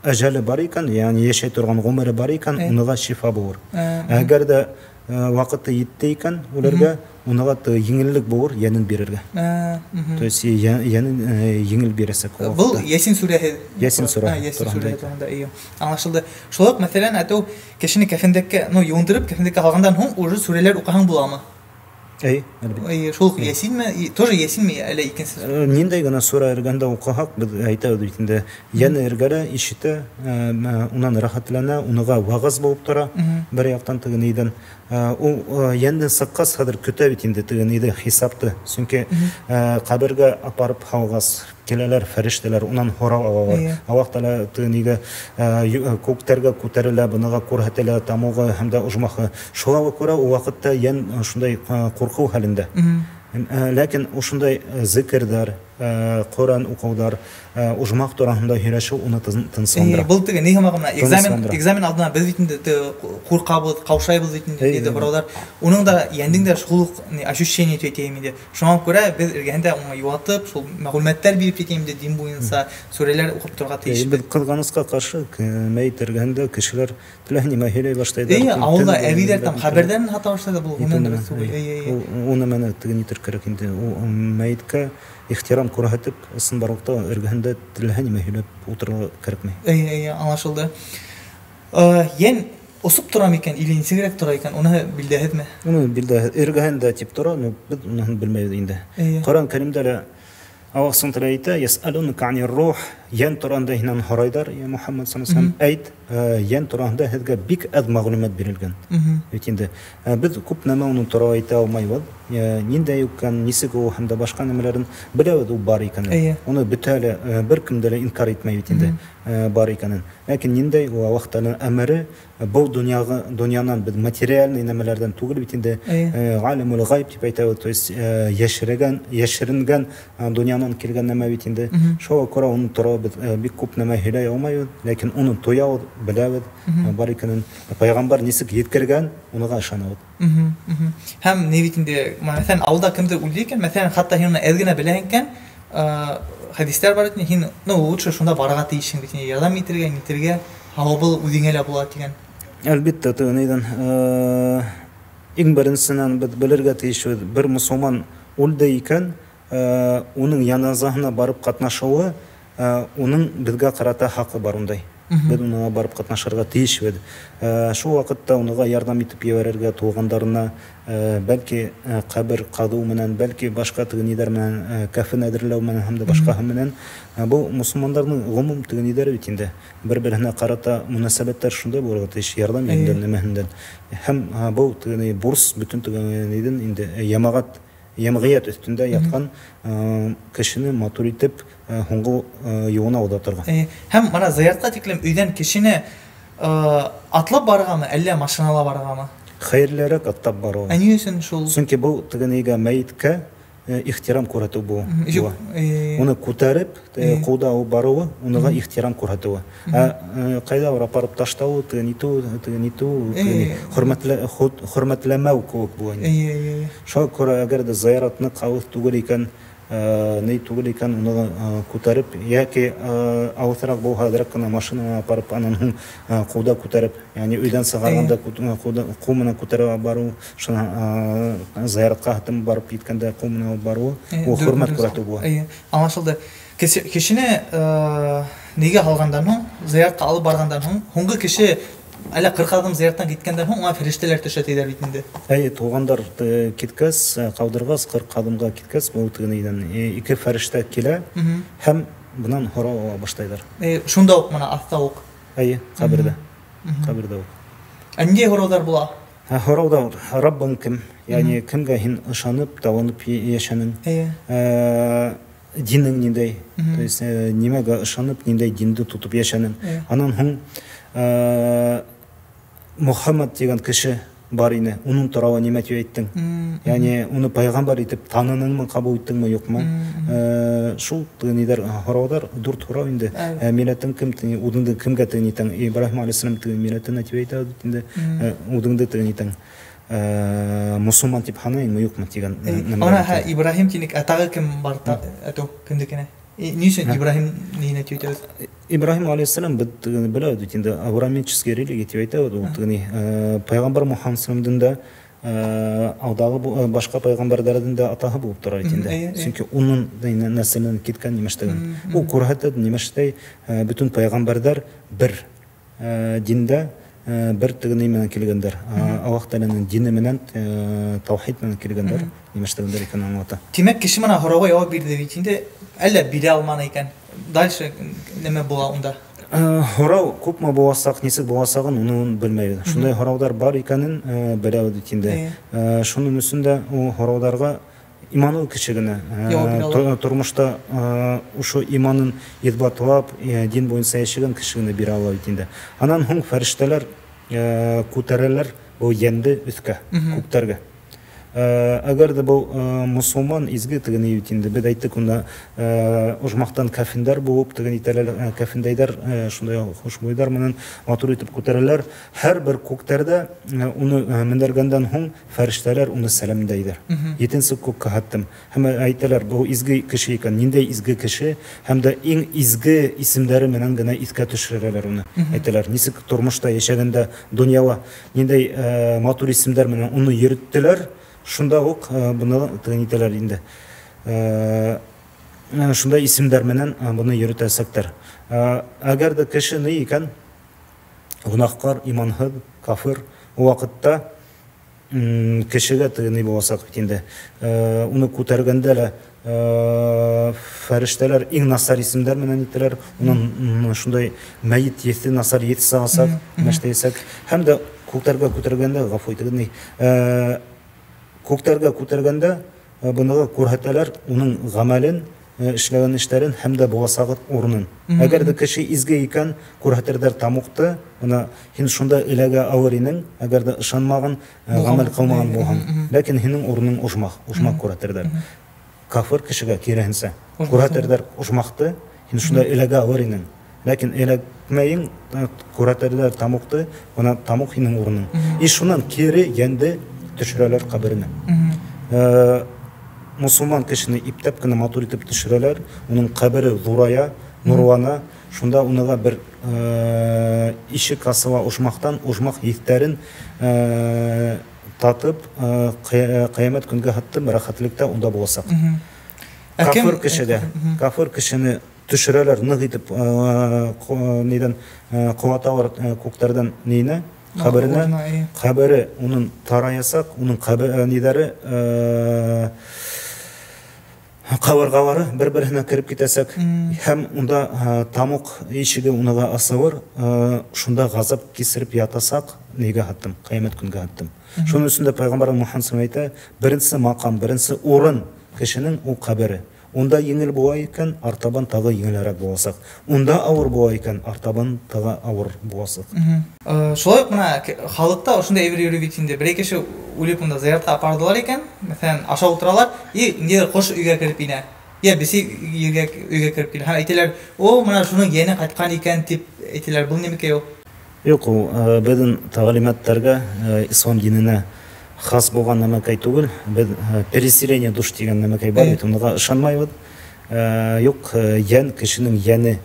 әжәле бар икән, ягъни йәшәй торған ғүмере бар икән, уныға шифа булыр. Әгәр ҙә ваҡыты етте икән үлергә, уныға еңеллек булыр йәнен бирергә. То есть йәнен еңел бирәсәк ул Был ваҡытта. Ясин сүрәһе. Ясин сүрәһе Ясин тураһында сүрәһе әйтә. тураһында, эйе. Аңлашылды. Шулай уҡ, мәҫәлән, әйтеү, кешене кәфендеккә, ну, йыуындырып, кәфендеккә һалғандан һуң уже сүрәләр уҡыһаң буламы? Әй, әлбиттә. Әй, шул уҡ Ясинме? Тоже Ясинме, әллә икенсе? Ниндәй генә сүрә эргәндә уҡыһаҡ, беҙ әйтәбеҙ бит инде, йәне эргәлә, ишетә, унан рәхәтләнә, уныға вағыз булып тора. Бер яҡтан теге нейҙән, ул йәндән сыҡҡас хәҙер көтә бит инде теге нейҙе хисапты. Сөнки, ҡәбергә апарып һалғас киләләр фәрештәләр, унан һорау алалар. Аллаһ Тәғәлә теге нейгә, күктәргә күтәрелә, быныға күрһәтелә, тамуғы һәм дә ожмахы. Шуға күрә ул ваҡытта йән шундай ҡурҡыу хәлендә. Ләкин ошондай зикерҙәр, Ҡөрьән уҡыуҙар, ожмах тураһында һөйләшеү уны тынысландыра. Был теге ни һымаҡ мына Тынысландыра. экзамен алдына беҙ бит инде теге ҡурҡабыҙ, ҡаушайбыҙ бит инде, диде һорауҙар. Уның да йәндең дә шул уҡ ни ощущение тип әйтәйем инде. Шуңа күрә беҙ эргәһендә уңа йыуатып, шул мәғлүмәттәр биреп әйтәйем инде, дин буйынса сүрәләр уҡып торорға тейеш. Беҙ ҡыҙғанысҡа ҡаршы, мәйет эргәһендә кешеләр теләһә нимә һөйләй башлайҙар. Эйе, Төн ауылда буйы әбейҙәр там нимә хәбәрҙәрен һата башлайҙар, был Итә ғөмүмән нәмә, дөрөҫ түгел. эйе. Эйе, эйе. Ул нәмәне теге нитер кәрәк инде. Ул мәйеткә ихтирам күрһәтеп, ысынбарлыҡта эргәһендә теләһә нимә һөйләп ултырырға кәрәкмәй. Эйе, эйе, аңлашылды. Йән осоп тора микән, или нисегерәк тора икән, уны билдәһеҙме? Уны билдәһеҙ. Эргәһендә тип тора, но беҙ уныһын белмәйбеҙ инде. Эйе. Ҡөрьән Кәримдә лә Аллаһ Субхану ва Тааля әйтә, Ясалунка анир рух, Йән туранда һинән һорайҙар, я Мухаммад саллаллаху алейһи ва саллям, әйт, йән тураһында һеҙгә бик әҙ мәғлүмәт бирелгән. Бит инде беҙ күп нәмә уның турала әйтә алмайбыҙ. Ниндәй икән, нисек ул һәм дә башҡа нәмәләрен беләбеҙ, ул бар икәнен. Уны бөтә лә бер кем дә инкар итмәй бит инде бар икәнен. Ләкин ниндәй ул Аллаһ Тәғәләнең әмере, был донъяға, донъянан беҙ материальный нәмәләрҙән түгел бит инде, ғалимул ғайб тип әйтәбеҙ, то есть йәшеренгән донъянан килгән нәмә бит инде. Шуға күрә уның турала беҙ бик күп нәмә һөйләй алмайбыҙ, ләкин уны тоябыҙ, беләбеҙ бар икәнен. Пайғамбар нисек еткергән, уныға ышанабыҙ. Һәм ни бит инде, мәҫәлән, ауылда кемдер үлде икән, мәҫәлән, хатта һин уны әҙ генә беләһең икән, хәдистәр бар бит, һин, ну, лучше шунда барырға тейешһең бит, ярҙам итергә, нитергә, һауабы үҙеңә лә була тигән. Әлбиттә, нейҙән, иң беренсенән беҙ белергә тейешбеҙ, бер мосолман үлде икән, уның яназаһына барып ҡатнашыуы, уның беҙгә ҡарата хаҡы бар ундай. Беҙ уныға барып ҡатнашырға тейешбеҙ. Шул ваҡытта уныға ярҙам итеп ебәрергә туғандарына, бәлки ҡәбер ҡаҙыу менән, бәлки башҡа теге ниҙәр менән, кәфен әҙерләү менән һәм дә башҡаһы менән. Был мосолмандарҙың ғөмүм теге ниҙәре бит инде. Бер-береһенә ҡарата мөнәсәбәттәр шундай булырға тейеш, ярҙам йөндән, нәмәһендән. Һәм был теге бурс бөтөн теге нидән инде йәмәғәт, йәмғиәт өҫтөндә ятҡан кешене матур итеп һуңғы юлына оҙатырға. Һәм мына зыяратҡа тиклем өйҙән кешене атлап барырғамы, әллә машинала барырғамы? Хәйерлерәк атлап барыу. Ә ни өсөн шул? Сөнки был теге нигә мәйеткә ихтирам күрһәтеү була. Уны күтәреп, ҡулда алып барыуы, уныға ихтирам күрһәтеүе. Ә ҡайҙалыр апарып ташлауы, теге нитеү, теге нитеү, хөрмәтләмәү кеүек була инде. Шуға күрә, әгәр ҙә зыярат ныҡ алыҫ түгел икән, ни түгел икән, уны күтәреп, йәки алыҫыраҡ булһа, әҙерәк кенә машинала апарып, анан һуң ҡулда күтәреп, ягъни өйҙән сығарғанда ҡул менән күтәреп барыу, шуны зыяратҡа хатым барып еткәндә ҡул менән алып барыуы, ул хөрмәт күрһәтеү була. Аңлашылды. Кешене нигә һалғандан һуң, зыяратҡа алып барғандан һуң, һуңғы кеше әллә 40 аҙым зыяраттан киткәндән һуң уңа фәрештәләр төшә тиҙәр бит инде. Әйе, туғандар киткәс, ҡалдырғас, 40 аҙымға киткәс, был теге нидән ике фәрештә килә һәм бынан һорау ала башлайҙар. Шунда уҡ мына аҫта уҡ. Әйе, ҡәберҙә. Ҡәберҙә уҡ. Ә ниндәй һорауҙар була? Һорауҙар Раббың кем? Ягъни кемгә һин ышанып, табынып йәшәнең? Динең ниндәй? То есть нимәгә ышанып, ниндәй динде тотоп йәшәнең? Анан һуң Мухаммад тигән кеше бар ине, уның турала нимә тип әйттең? Ягъни уны пайғамбар итеп таныныңмы, ҡабул иттеңме, юҡмы? Шул ниҙәр һорауҙар, дүрт һорау инде. Милләтең кем, үҙеңде кемгә тәғин итәң? Ибраһим алейһиссалам тигән милләтенә тип әйтә бит инде. Үҙеңде тәғин итәң. Мосолман тип һанайыңмы, юҡмы тигән нәмә. Ана Ибраһим тинек, ә тағы кем бар? Әтеү кемдекенә? Ни өсөн Ибраһим ниенә тип әйтәбеҙ? Ибраһим алейһиссалам беҙ беләбеҙ бит инде, авраамический религия тип әйтәбеҙ, ул теге пайғамбар Мухаммад саллаллаху алейһи ва алдағы башҡа пайғамбарҙарҙың да атаһы булып тора бит инде. Сөнки уның нәҫеленән киткән нимәштәген. Ул күрһәтә нимәштәй бөтөн пайғамбарҙар бер диндә, бер теге ни менән килгәндәр. Аллаһ Тәғәләнең дине менән, таухид менән килгәндәр, нимәштәгендәр икәнен аңлата. Тимәк, кеше мына һорауға яуап бирҙе бит инде, әллә бирә алманы икән. Дальше нәмә була унда? Һорау күпме буласаҡ, нисек буласағын уны белмәйбеҙ. Шундай һорауҙар бар икәнен беләбеҙ бит инде. Шуның өсөн дә ул һорауҙарға иманлы кеше генә тормошта ошо иманын иҫбатлап, дин буйынса йәшәгән кеше генә бирә ала бит инде. Анан һуң фәрештәләр күтәрәләр был йәнде өҫкә, күктәргә. Әгәр ҙә был мосолман изге теге ни бит инде, беҙ әйттек, унда ожмахтан кәфендәр булып, теге итәләр, кәфендәйҙәр, шундай хушбуйҙар менән матур итеп күтәрәләр. Һәр бер күктәрҙә уны мендәргәндән һуң фәрештәләр уны сәләмдәйҙәр. Етенсе күккә хаттым. Һәм әйтәләр, был изге кеше икән, ниндәй изге кеше, һәм дә иң изге исемдәре менән генә иҫкә төшөрәләр уны. Әйтәләр, нисек тормошта йәшәгәндә донъяла ниндәй матур исемдәр менән уны йөрөттөләр. Шунда уҡ быны теге нитәләр инде. Шундай исемдәр менән быны йөрөтәсәктәр. Әгәр дә кеше ни икән, гөнаһкар, иманһыҙ, кафир, ул ваҡытта Кешегә теге ни буласаҡ бит инде. Уны күтәргәндә лә фәрештәләр иң насар исемдәр менән итәләр. Унан шундай мәйет еҫе, насар еҫ сығасаҡ, мәштәйсәк. Һәм дә күктәргә күтәргәндә, ғәфү итегеҙ, ни, күктәргә күтәргәндә быныға күрһәтәләр уның ғәмәлен, эшләгән эштәрен һәм дә буласағы урынын. Әгәр ҙә кеше изге икән, күрһәтерҙәр тамуҡты, бына һин шунда эләгә алыр инең, әгәр ҙә ышанмаған, ғәмәл ҡылмаған булһаң. Ләкин һинең урының ожмах, ожмах күрһәтерҙәр. Кафыр кешегә киреһенсә, күрһәтерҙәр ожмахты, һин шунда эләгә алыр инең. Ләкин эләкмәйең, күрһәтерҙәр тамуҡты, бына тамуҡ һинең урының. И шунан кире йәнде төшөрәләр ҡәберенә. Мосолман кешене иптәп кенә матур итеп төшөрәләр, уның ҡәбере ҙурая, нурлана, шунда уныға бер ишек асыла ожмахтан, ожмах еҫтәрен татып, ҡиәмәт көнгә хаттым рәхәтлектә унда буласаҡ. Кафыр кешегә, кафыр кешене төшөрәләр, ныҡ итеп, нидән, ҡолаталар, күктәрҙән нейенә, ҡәберенә. Ҡәбере уның тараясаҡ, уның ниҙәре, ҡабырғалары бер-береһенә кереп китәсәк. Һәм унда тамуҡ ишеге уныға асылыр, шунда ғазап кисереп ятасаҡ, нигә хаттым, ҡиәмәт көнгә хаттым. Шуның өсөн дә Пәйғәмбәр Мөхәммәд саллаллаһу алейһи ва сәлләм әйтә, беренсе маҡам, беренсе урын кешенең ул ҡәбере. Унда еңел була икән, артабан тағы еңелерәк буласаҡ. Унда ауыр була икән, артабан тағы ауыр буласаҡ. Шулай уҡ бына халыҡта ошондай әйбер йөрөй бит инде. Берәй кеше үлеп унда зыяратҡа апарҙылар икән, мәҫәлән, аша ултыралар, и ниндәйҙер ҡош өйгә кереп инә. Йә бесей өйгә кереп килә. Һәм әйтәләр, о, бына шуның йәне ҡайтҡан икән тип әйтәләр. Был нимәкәй ул? Юҡ, ул, беҙҙең тәғлимәттәргә, ислам диненә хас булған нәмәкәй түгел. Беҙ, переселение душ тигән нәмәкәй бар бит, уныға ышанмайбыҙ. Юҡ, йән, кешенең йәне,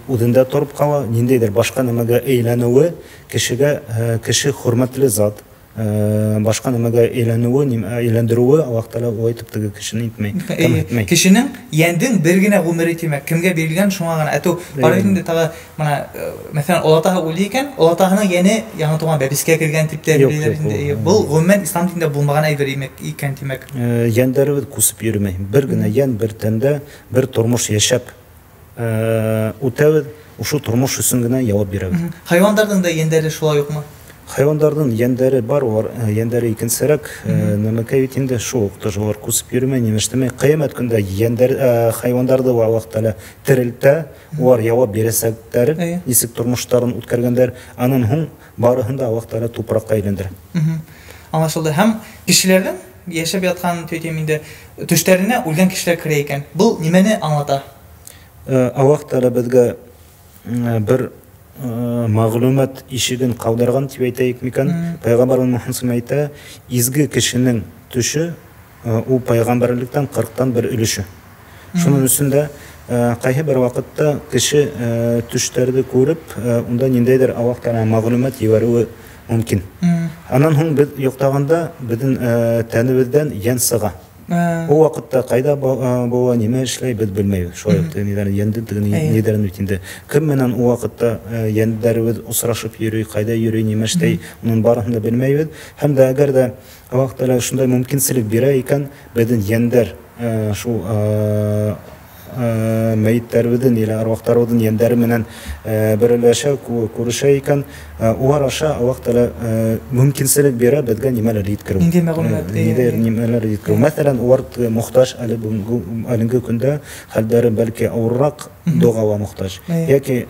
үҙендә тороп ҡала, ниндәйҙер башҡа нәмәгә әйләнеүе кешегә, кеше хөрмәтле зат, башҡа нәмәгә әйләнеүе, әйләндереүе Аллаһ Тәғәлә улай итеп теге кешене итмәй, кем итмәй. Кешенең йәндең бер генә ғүмере тимәк, кемгә бирелгән шуңа ғына. Әтеү, бар инде тағы, бына, мәҫәлән, олатаһы үлде икән, олатаһының йәне яңы тыуған бәпескә кергән тип тә Юҡ, беләләр юҡ, инде. ул, Был ғөмүмән ислам динендә булмаған әйбер икән тимәк. Йәндәребеҙ күсеп йөрөмәй. Бер генә йән, бер тәндә, бер тормош йәшәп, үтәбеҙ, ошо тормош өсөн генә яуап бирәбеҙ. Хайуандарҙың да йәндәре шулай юҡмы? Хайуандарҙың йәндәре бар, улар, йәндәре икенсерәк, нәмәкәй бит инде шул уҡ тоже улар күсеп йөрөмәй, нимә эшләмәй. Ҡиәмәт көндә хайуандарҙы ла Аллаһ Тәғәлә терелтә, улар яуап бирәсәктәр, нисек тормоштарын үткәргәндәр, анан һуң барыһын да Аллаһ Тәғәлә тупраҡҡа әйләндерә. Аңлашылды. Һәм кешеләрҙең йәшәп ятҡан, әйтәйем инде, төштәренә үлгән кешеләр керә икән. Был нимәне аңлата? Аллаһ Тәғәлә беҙгә, бер, мәғлүмәт ишеген ҡалдырған тип әйтәйек микән? Пәйғәмбәр Мөхәммәд саллаллаһу алейһи ва сәлләм әйтә, изге кешенең төшө, ул пәйғәмбәрлектән ҡырҡтан бер өлөшө. Шуның өсөн дә, ҡайһы бер ваҡытта кеше, төштәрҙе күреп, унда ниндәйҙер Аллаһ Тәғәлә мәғлүмәт ебәреүе мөмкин. Анан һуң беҙ йоҡлағанда беҙҙең, тәнебеҙҙән йән сыға. Ул ваҡытта ҡайҙа була, нимә эшләй, беҙ белмәйбеҙ. Шулай уҡ теге ниҙәр, йәнде теге ниҙәрен бит инде. Кем менән ул ваҡытта, йәндәребеҙ осрашып йөрөй, ҡайҙа йөрөй, нимә эшләй, уның барыһын да белмәйбеҙ. Һәм дә әгәр ҙә Аллаһ Тәғәлә шундай мөмкинселек бирә икән, беҙҙең йәндәр, шул, мәйеттәребеҙҙең или арваҡтарыбыҙҙың йәндәре менән, берләшә, күрешә икән, улар аша Аллаһ Тәғәлә, мөмкинселек бирә беҙгә нимәләр еткереү. Ниндәй мәғлүмәт? Ниндәй нимәләр еткереү. Мәҫәлән, улар мохтаж әле әлеге көндә хәлдәре бәлки ауырыраҡ, доғаға мохтаж. Йәки,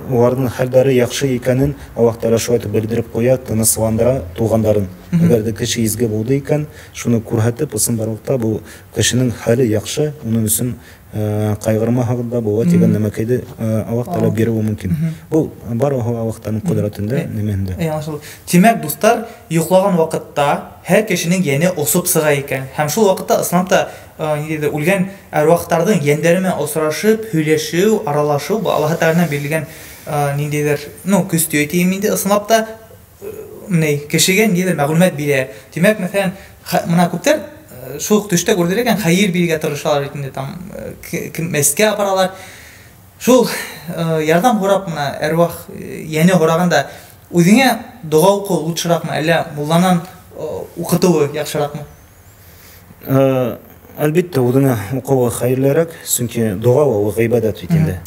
уларҙың хәлдәре яҡшы икәнен Аллаһ Тәғәлә шулай итеп белдереп ҡуя, тынысландыра туғандарын. Әгәр ҙә кеше изге булды икән, шуны күрһәтеп, ысынбарлыҡта был кешенең хәле яҡшы, уның өсөн, ҡайғырмаһағыҙ ҙа була тигән нәмәкәйҙе, Аллаһ Тәғәлә биреүе мөмкин. Был барлығы Аллаһ Тәғәләнең ҡөҙрәтендә, нимәһендә. Аңлашылды. Тимәк, дуҫтар, йоҡлаған ваҡытта һәр кешенең йәне осоп сыға икән. Һәм шул ваҡытта ысынлап та, ниндәйҙер үлгән әруахтарҙың йәндәре менән осрашып, һөйләшеү, аралашыу, был Аллаһ Тәғәләнән бирелгән, ниндәйҙер, көс тип әйтәйем инде, ысынлап та, кешегә ниндәйҙер мәғлүмәт бирә. Тимәк, мәҫәлән, бына күптәр, шул уҡ төштә күрҙеләр икән, хәйер бирергә тырышалар бит инде, там, кем мәскә апаралар. Шул, ярҙам һорап, бына әруах, йәне һорағанда Үҙеңә доға уҡыу лучшеракмы, әллә мулланан уҡытыуы яҡшыраҡмы? Әлбиттә, үҙеңә уҡыуы хәйерлерәк, сөнки доға ул ғибәдәт бит инде.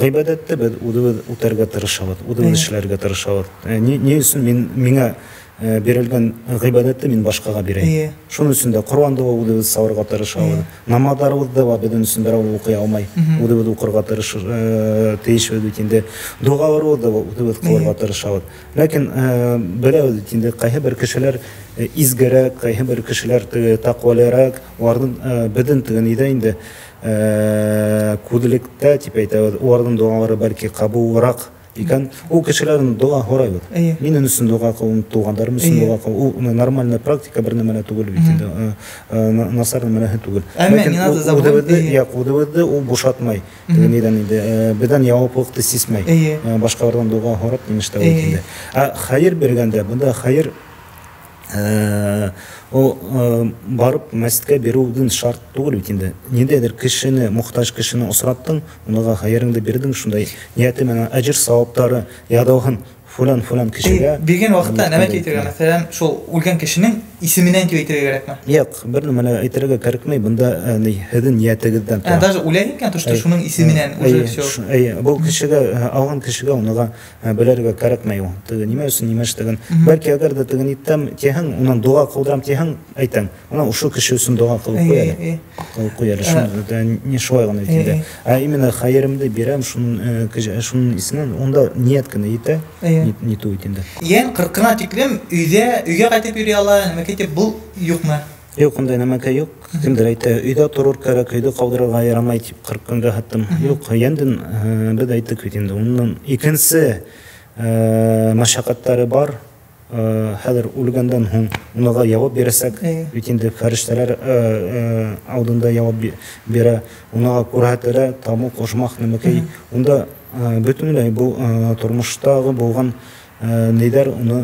Ғибәдәтте беҙ үҙебеҙ үтәргә тырышабыҙ, үҙебеҙ эшләргә тырышабыҙ. Ни өсөн мин миңә бирелгән ғибәдәтте мин башҡаға бирәйем? Шуның өсөн дә Ҡорьанды үҙебеҙ сауырға тырышабыҙ. Намаҙҙарыбыҙҙы ла беҙҙең өсөн берәү уҡый алмай, үҙебеҙ уҡырға тейешбеҙ бит инде. Доғаларыбыҙҙы үҙебеҙ ҡылырға тырышабыҙ. Ләкин беләбеҙ бит инде, ҡайһы бер кешеләр изгерәк, ҡайһы бер кешеләр тәҡвәлерәк, уларҙың беҙҙең теге ниҙә инде күҙлектә тип әйтәбеҙ, уларҙың доғалары бәлки ҡабулыраҡ икән, ул кешеләрҙең доға һорайбыҙ. Минең өсөн доға ҡыл, туғандарым өсөн доға ҡыл. Ул нормальная практика, бер нәмә лә түгел бит инде, насар нәмәләһе түгел. Ләкин үҙебеҙҙе ул бушатмай. Теге нидән инде, беҙҙән яуаплылыҡты сисмәй. Башҡаларҙан доға һорап нимә эшләү бит инде. Ә хәйер биргәндә, бында хәйер ул барып мәсеткә биреүҙең шарт түгел бит инде. Ниндәйҙер кешене, мохтаж кешене осраттың, уныға хәйереңде бирҙең, шундай ниәте менән әжер сауаптары яҙылһын фулан-фулан кешегә. Биргән ваҡытта нәмә әйтергә, мәҫәлән, шул үлгән кешенең исеменән тип әйтергә кәрәкме? Юҡ, бер нәмә лә әйтергә кәрәкмәй, бында һеҙҙең ниәтегеҙҙән тора. Даже үлә икән, то что шуның исеменән уже всё. Эйе, был кешегә, алған кешегә уныға белергә кәрәкмәй ул. Теге нимә өсөн, нимә эшләгән. Бәлки әгәр дә теге ниттәм тиһәң, унан доға ҡылдырам тиһәң, әйтәң, унан ошо кеше өсөн доға ҡылып ҡуй әле. Ҡылып ҡуй әле, шуны не шулай ғына бит инде. Ә именно хәйеремде бирәм, шуның исеменән, унда ниәт кенә етә. Не то бит инде. Йән ҡырҡына тиклем өйгә ҡайтып йөрөй ала, нәмәкәй тип, был юҡмы? Юҡ, ундай нәмәкәй юҡ. Кемдер әйтә, өйҙә торор кәрәк, өйҙә ҡалдырырға ярамай тип ҡырҡ көнгә хаттым. Юҡ, йәндең, беҙ әйттек бит инде. Уның икенсе мәшәҡәттәре бар. Хәҙер үлгәндән һуң уныға яуап бирәсәк. Бит инде фәрештәләр алдында яуап бирә, уныға күрһәтелә, тамуҡ, ожмах нәмәкәй. Унда бөтөнләй был тормоштағы булған нейҙәр уны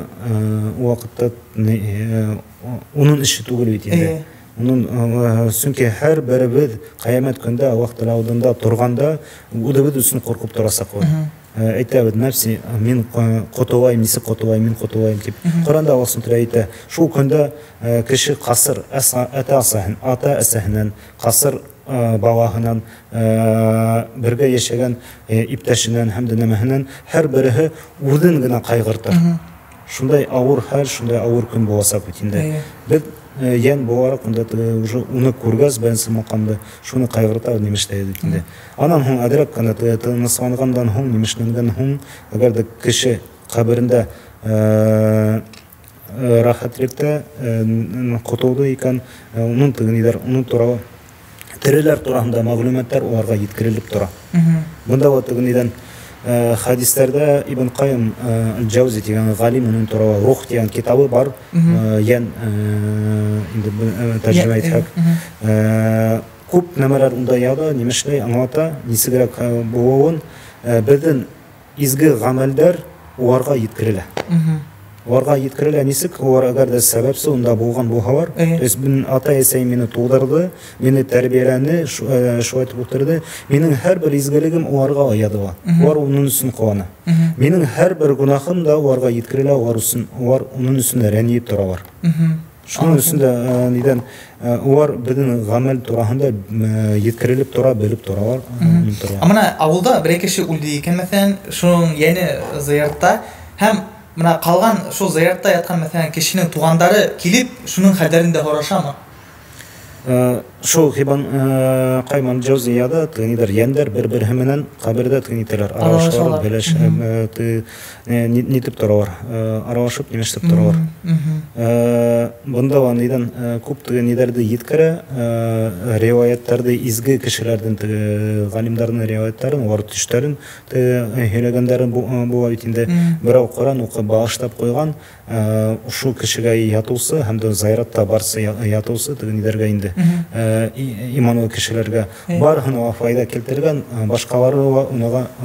ул ваҡытта уның эше түгел бит инде. Уның, сөнки һәр беребеҙ ҡиәмәт көндә Аллаһ Тәғәлә алдында торғанда үҙебеҙ өсөн ҡурҡып торасаҡ. Әйтәбеҙ, нәфси, мин ҡотолайым, нисек ҡотолайым, мин ҡотолайым тип. Ҡоранда Аллаһ Субханаһу ва Тәғәлә әйтә, шул көндә кеше ҡасыр ата әсәһенән, ҡасыр балаһынан, бергә йәшәгән иптәшенән һәм дә нәмәһенән һәр береһе үҙен генә ҡайғыртыр. Шундай ауыр хәл, шундай ауыр көн буласаҡ бит инде. Беҙ йән булараҡ унда уже уны күргәс, беренсе маҡамда шуны ҡайғырта нимә эшләй бит инде. Анан һуң әҙерәк кенә тынысланғандан һуң, нимә эшләнгән һуң, әгәр ҙә кеше ҡәберендә рәхәтлектә ҡотолдо икән, уның теге ниҙәр, уның туралы тереләр тураһында мәғлүмәттәр уларға еткерелеп тора. Бында ла теге ниҙән хәдистәрҙә Ибн Ҡайым Аль-Джаузи тигән ғалим, уның турала Рух тигән китабы бар. Йән инде тәржемә итһәк. Күп нәмәләр унда яҙа, нимә эшләй, аңлата, нисегерәк булыуын. Беҙҙең изге ғәмәлдәр уларға еткерелә. Уларға еткерелә нисек? Улар әгәр ҙә сәбәпсе унда булған булһалар, то есть минең ата-әсәйем мине тыуҙырҙы, мине тәрбиәләне, шулай итеп үҫтерҙе. Минең һәр бер изгелегем уларға яҙыла. Улар уның өсөн ҡыуана. Минең һәр бер гөнаһым да уларға еткерелә, улар уның өсөн рәнйеп торалар. Шуның өсөн дә, нидән, улар беҙҙең ғәмәл тураһында еткерелеп тора, белеп торалар, белеп торалар. Ә бына ауылда берәй кеше үлде икән, мәҫәлән, шуның йәне зыяратта һәм бына ҡалған шул зыяратта ятҡан, мәҫәлән, кешенең туғандары килеп, шуның хәлдәрен дә һорашамы? Шул Ибн Ҡайым Аль-Джаузи яҙа, теге йәндәр бер-береһе менән ҡәберҙә теге нитәләр, аралашалар, белеш, нитеп торалар, аралашып, нимәштеп торалар. Бында ла нидән, күп теге нидәрҙе еткерә, риүәйәттәрҙе, изге кешеләрҙең, теге ғалимдарҙың риүәйәттәрен, улар төштәрен теге һөйләгәндәрен була бит инде. Берәү Ҡоран уҡып бағышлап ҡуйған, ошо кешегә ятыусы һәм дә зыяратта барсы ятыусы теге нидәргә инде, иманлы кешеләргә барыһына ла файҙа килтергән, башҡалары ла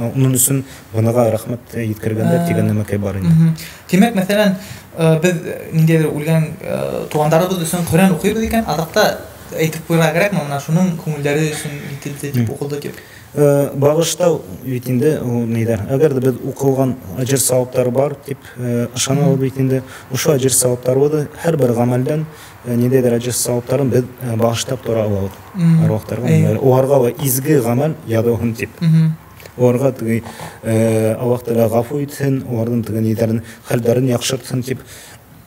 уның өсөн быныға рәхмәт еткергәндәр тигән нәмәкәй бар инде. Тимәк, мәҫәлән, беҙ ниндәйҙер үлгән туғандарыбыҙ өсөн Ҡөрьән уҡыйбыҙ икән, аҙаҡта әйтеп ҡуйырға кәрәкме, бына шуның күңелдәре өсөн ителде тип, уҡылды тип? Бағыштау бит инде ул нидер. Әгәр дә беҙ уҡылған әжер сауаптары бар тип ышанабыҙ бит инде. Ошо әжер сауаптарыбыҙ һәр бер ғәмәлдән ниндәйҙер әжер сауаптарын беҙ бағыштап тора алабыҙ. Әруахтарға. Уларға ла изге ғәмәл яҙылһын тип. Уларға теге Аллаһ Тәғәлә ғәфү итһен, уларҙың теге нидәрен, хәлдәрен яҡшыртһын тип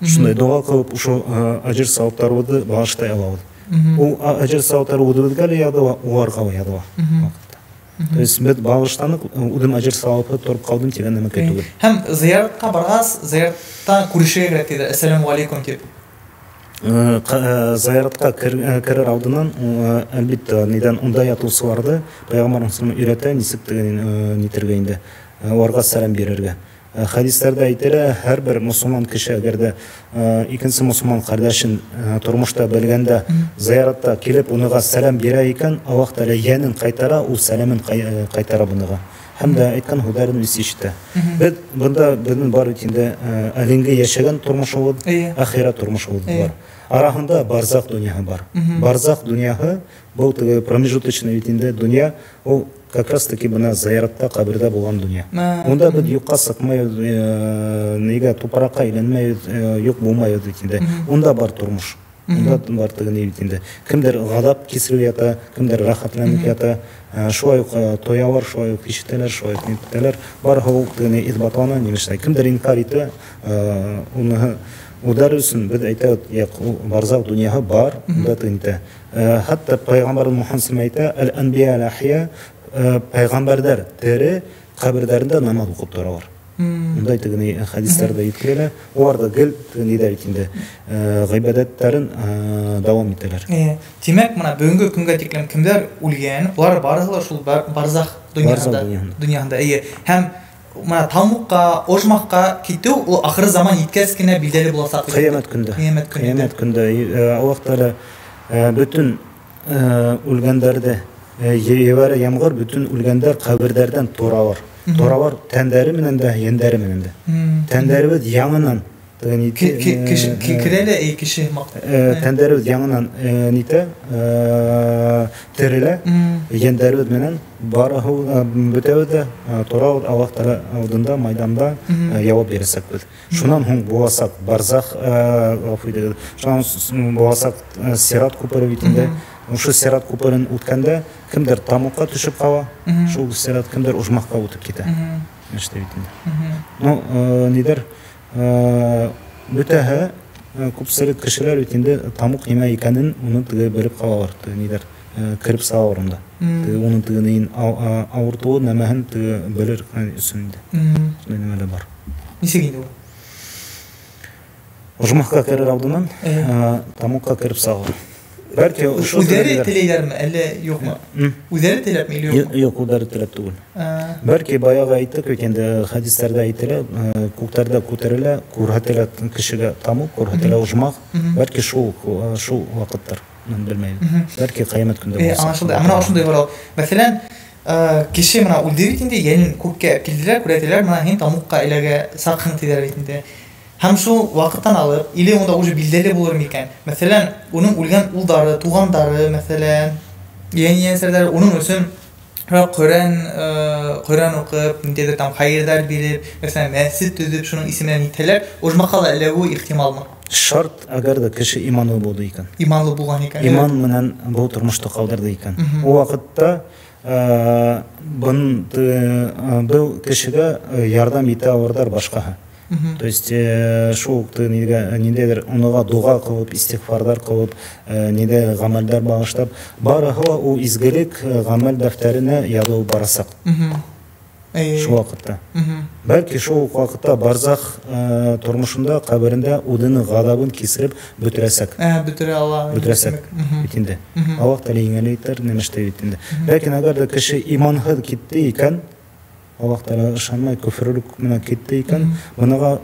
шундай доға ҡылып ошо әжер сауаптарыбыҙҙы бағыштай алабыҙ. Ул әжер сауаптары үҙебеҙгә лә яҙыла, уларға ла яҙыла. То есть беҙ бағыштаныҡ, үҙем әжер сауапы тороп ҡалдым тигән нәмәкәй түгел. Һәм зыяратҡа барғас, зыяраттан күрешергә кәрәк тиҙәр, әссәләмү алейкум тип. Зыяратҡа керер алдынан, әлбиттә, нидән унда ятыусыларҙы Пәйғәмбәр өйрәтә, нисек теге нитергә инде, уларға сәләм бирергә. Хәдистәрҙә әйтелә, һәр бер мосолман кеше әгәр ҙә икенсе мосолман ҡәрҙәшен тормошта белгәндә зыяратта килеп уныға сәләм бирә икән, Аллаһ Тәғәлә йәнен ҡайтара, ул сәләмен ҡайтара быныға. Һәм дә әйткән һүҙҙәрен ишетә. Беҙ бында беҙҙең бар бит инде әлеңге йәшәгән тормошобоҙ, әхирәт тормошобоҙ бар. Араһында барзаҡ донъяһы бар. Барзаҡ донъяһы был теге промежуточный бит инде донъя, ул как раз таки бына зыяратта, ҡәберҙә булған донъя. Унда беҙ юҡҡа сыҡмайбыҙ, нигә тупраҡҡа әйләнмәйбеҙ, юҡ булмайбыҙ бит инде. Унда бар тормош. Унда бар теге ни бит инде. Кемдер ғазап кисереп ята, кемдер рәхәтләнеп ята. Шулай уҡ тоялар, шулай уҡ ишетәләр, шулай уҡ нитәләр. Барыһы ул теге иҫбатлана, нимәшәй. Кемдер инкар итә, уны удар өсөн беҙ әйтәбеҙ, юҡ, ул барзаҡ донъяһы бар, унда теге нитә. Хатта Пәйғәмбәр Мухаммад саллаллаху алейһи ва сәлләм әйтә, әл-анбия әл-ахия, пәйғәмбәрҙәр тере ҡәберҙәрендә намаҙ уҡып торалар. Ундай теге ни хәдистәрҙә еткерелә. Улар ҙа гел теге ниҙәр бит инде, ғибәҙәттәрен дауам итәләр. Тимәк, бына бөгөнгө көнгә тиклем кемдәр үлгән, улар барыһы ла шул барзах донъяһында. Донъяһында, эйе. Һәм бына тамуҡҡа, ожмахҡа китеү ул ахыр заман еткәс кенә билдәле буласаҡ. Ҡиәмәт көндә. Ҡиәмәт көндә. Ҡиәмәт көндә. Аллаһ Тәғәлә бөтөн үлгәндәрҙе ебәрә ямғыр, бөтөн үлгәндәр ҡәберҙәрҙән торалар. Торалар тәндәре менән дә, йәндәре менән дә. Тәндәребеҙ яңынан теге нитә, Керә лә, эй, кеше һымаҡ. Тәндәребеҙ яңынан нитә, терелә, йәндәребеҙ менән барыһы, бөтәбеҙ дә, торабыҙ Аллаһ Тәғәлә алдында, майҙанда, яуап бирәсәкбеҙ. Шунан һуң буласаҡ барзах, ғәфү итегеҙ, шунан һуң буласаҡ, сират күпере бит инде. Ошо сират күперен үткәндә кемдер тамуҡҡа төшөп ҡала, шул сират кемдер ожмахҡа үтеп китә. Эштә бит инде. Ну, нидер, бөтәһе, күпселек кешеләр бит инде тамуҡ нимә икәнен уны теге белеп ҡалалар, теге нидер, кереп салалар унда. Теге уның теге нейен ауыртыуы нәмәһен теге белер өсөн инде. Шундай нәмәләр бар. Нисек инде ул? Ожмахҡа керер алдынан, тамуҡҡа кереп салалар. Бәлки ошо Үҙҙәре теләйҙәр. теләйҙәрме, әллә юҡмы? Үҙҙәре теләпме или юҡмы? Юҡ, үҙҙәре теләп түгел. Бәлки баяғы әйттек бит инде, хәдистәрҙә әйтелә, күктәрҙә күтәрелә, күрһәтелә кешегә тамуҡ, күрһәтелә ожмах. Бәлки шул ваҡыттар, мин белмәйем. Бәлки ҡиәмәт көндә булса. Аңлашылды. Ә мына ошондай һорау. Мәҫәлән, кеше мына үлде бит инде, йәнен күккә килделәр, күрһәтеләр, мына һин тамуҡҡа эләгә саҡһың тиҙәр бит инде. Һәм шул ваҡыттан алып, или унда уже билдәле булыр микән? Мәҫәлән, уның үлгән улдары, туғандары, мәҫәлән, йән-йәнсәрҙәре уның өсөн Ҡөрьән уҡып, ниндәйҙер там хәйерҙәр биреп, мәҫәлән, мәсет төҙөп, шуның исеменән итһәләр, ожмахҡа ла эләгеүе ихтималмы? Шарт, әгәр ҙә кеше иманлы булды икән. Иманлы булған икән. Иман менән был тормошто ҡалдырҙы икән. Ул ваҡытта, был кешегә ярҙам итә алырҙар башҡаһы. То есть шул нигә, ниндәйҙер уныға доға ҡылып, истиғфарҙар ҡылып, ниндәй ғәмәлдәр бағышлап, барыһы ла ул изгелек ғәмәл дәфтәренә яҙылып барасаҡ. Шул ваҡытта. Бәлки шул уҡ ваҡытта барзах тормошонда, ҡәберендә үҙенең ғазабын кисереп бөтөрәсәк. Бөтөрә ала. Бөтөрәсәк. Бит инде. Аллаһ Тәғәлә еңеләйтер, нәмәштә бит инде. Ләкин әгәр ҙә кеше иманһыҙ китте икән, Аллаһ Тәғәлә ышанмай, көфөрлөк менән китте икән, быныға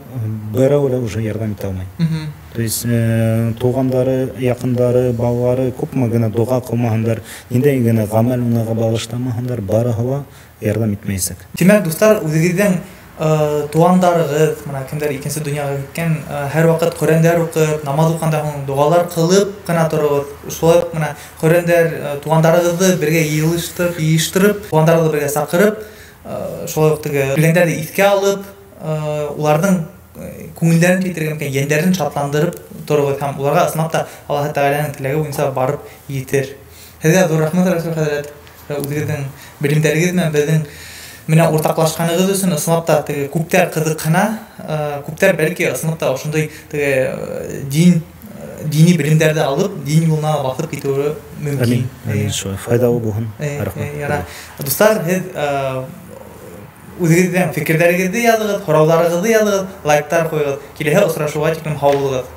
берәү лә уже ярҙам итә алмай. То есть туғандары, яҡындары, балалары күпме генә доға ҡылмаһындар, ниндәй генә ғәмәл уныға бағышламаһындар, барыһы ла ярҙам итмәйәсәк. Тимәк, дуҫтар, үҙегеҙҙең Туғандарығыҙ, мына кемдәр икенсе донъяға киткән, һәр ваҡыт Ҡөрьәндәр уҡып, намаҙ уҡҡандан һуң доғалар ҡылып ҡына тороғоҙ. Шулай уҡ мына Ҡөрьәндәр, туғандарығыҙҙы бергә йыйылыштырып, йыйыштырып, туғандарығыҙҙы бергә саҡырып, шулай уҡ теге үлгәндәрҙе иҫкә алып, уларҙың күңелдәрен китерергә мөмкин, йәндәрен шатландырып тороғоҙ һәм уларға ысынлап та Аллаһы Тәғәләнең теләге буйынса барып етер. Һеҙгә ҙур рәхмәт, Рәсүл хәҙрәт, үҙегеҙҙең белемдәрегеҙ менән беҙҙең менән уртаҡлашҡанығыҙ өсөн. Ысынлап та теге күптәр ҡыҙыҡһына, күптәр бәлки ысынлап та ошондай теге дин, дини белемдәрҙе алып, дин юлына баҫып китеүе мөмкин. Амин, шулай файҙалы булһын. Рәхмәт. Яра. Дуҫтар, һеҙ үҙегеҙҙең фекерҙәрегеҙҙе яҙығыҙ, һорауҙарығыҙҙы яҙығыҙ, лайктар ҡуйығыҙ. Киләһе осрашыуға тиклем һау булығыҙ.